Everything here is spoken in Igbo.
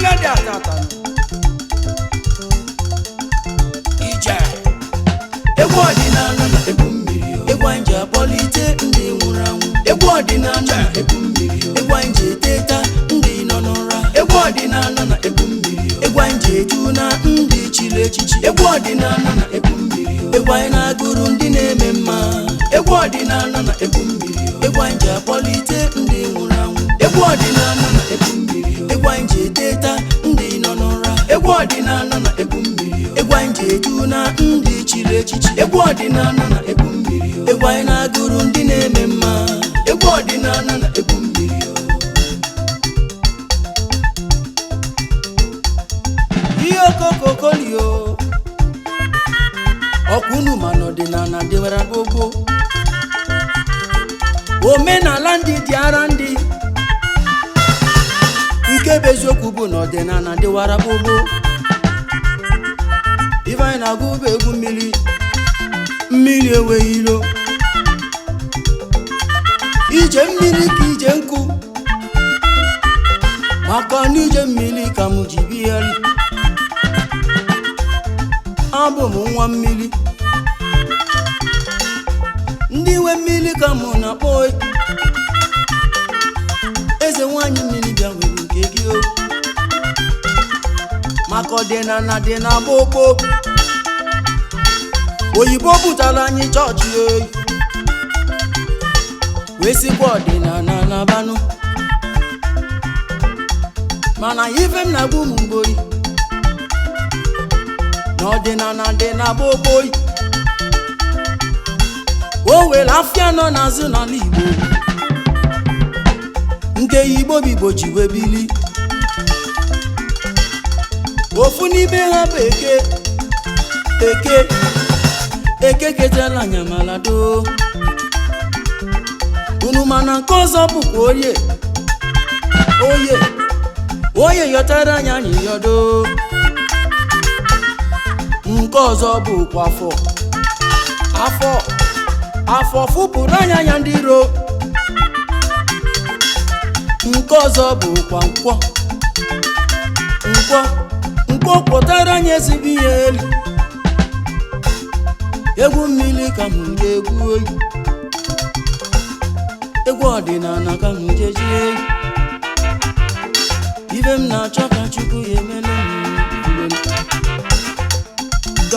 Mmiri dị atata ije. Egwu ọdịnala na egwu mmiri, egwu anyị ji akpọlite ndị nwụrụ anwụ. Egwu ọdịnala na egwu mmiri, egwu anyị ji eteta ndị nọ n'ụra. Egwu ọdịnala na egwu mmiri, egwu anyị ji eju na ndị chiri echichi. Egwu ọdịnala na egwu mmiri, egwu anyị na-agụrụ ndị na-eme mma. Egwu ọdịnala na egwu mmiri, egwu anyị ji akpọlite ndị nwụrụ anwụ. Egwu ọdịnala na egwu mmiri, egwu anyị ji eteta ndị nọ n'ụra. Egwu ọdịnala na egwu mmiri, egwu anyị ji eju na ndị chiri echichi. Egwu ọdịnala na egwu mmiri, egwu anyị na-agụrụ ndị na-eme mma. Egwu ọdịnala na egwu mmiri. Ihe okokokolio ọkwa unu ma n'ọdịnala dịwara gbogbo. Omenala ndị dị ara ndị nke bụ eziokwu bụ na ọdịnala dịwara gbogbo. Ife anyị na-agụ bụ egwu mmiri, mmiri enweghị ilo. Ije mmiri ka ije nkụ, maka na ije mmiri ka m ji bịa. Abụ m nwa mmiri, ndị nwe mmiri ka mụ na-akpọ. Eze nwanyị mmiri bịa nwere nke gị o, maka ọdịnala dị na gbogbo. Oyibo butere anyị chọọchị oyi, wee sịkwa ọdịnala na-abanụ. Mana ife m na-agwa ụmụ mgboyi na ọdịnala dị na gbogbo, o were afịa nọ n'azụ n'ala Igbo nke Igbo bụ Igbo ji wee bili. Ofu n'ime ha bụ eke. Eke eke ketela anyamala doo unu. Mana nke ọzọ bụkwa oye. Oye oye yọtara anya anyị yọdo. Nke ọzọ bụkwa afọ. Afọ afọ fụpụrụ anya anya ndị iro. Nke ọzọ bụkwa nkwọ. Nkwọ nkwọ pụtara anyị ezigbo ihe elu. Egwu mmiri ka m ji egwu oyi, egwu ọdịnala ka m ji eji oyi.